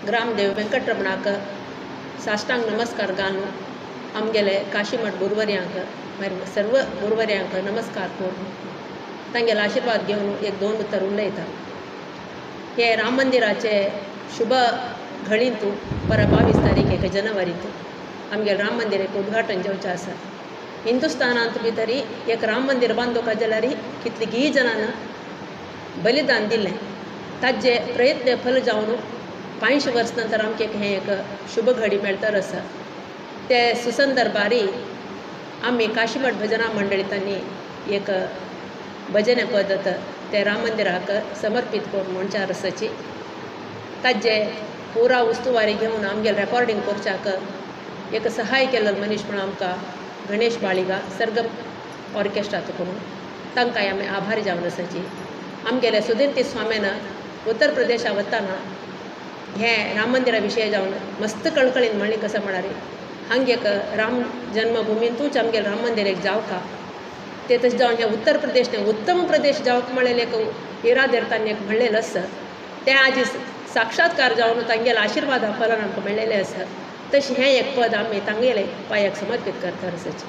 ग्रामदेव वेंकटरमणाक साष्टांग नमस्कार घालून आमगेले काशीमठ गुरुवर्यांक मागीर सर्व गुरुवर्यांक नमस्कार करून तांगेलो आशिर्वाद घेवन एक दोन उतर उलयता. हे राम मंदिराचे शुभ घडींतू परा 22 तारीख 1 जानेवारींतू आमगेले राम मंदिर एक उद्घाटन जावचें आसा. हिंदुस्थानांत भितरी एक राम मंदिर बांदूंक जाल्यार कितलीं जाणांनी बलिदान दिलें, ताजे प्रयत्न फल जावन 500 वर्स नंतर आमकां एक हें एक शुभ घडी मेळतर आसा. ते सुसंदर्भारी आमी काशीमठ भजना मंडळींनी एक भजन पद्दत ते राम मंदिराक समर्पीत करून म्हणच्या रसाची ताजे पुरा उस्तुवारी घेवन आमगेले रेकॉर्डिंग करच्याक एक सहाय केल्लो मनीस म्हणून आमकां गणेश बाळिगा सरगम ऑर्केस्ट्राचो करून तांकांय आमी आभारी जावन आसाची. आमगेले सुदंती स्वाम्यान उत्तर प्रदेशा वतना हें राम मंदिरा विशय जावन मस्त कळकळीन म्हणली कसं म्हणारी हांग एक राम जन्मभुमींतूच आमगेले राम मंदिर एक जावका ते तशें जावन हें उत्तर प्रदेश उत्तम प्रदेश जावक म्हणलें एक इरादेर तांणी एक म्हणलेलें आसा. तें आज साक्षात्कार जावन तांगेले आशिर्वादा फलान आमकां मेळ्ळेलें आसा. तशें हें एक पद आमी तांगेले पांयाक समर्पीत करता आसाची.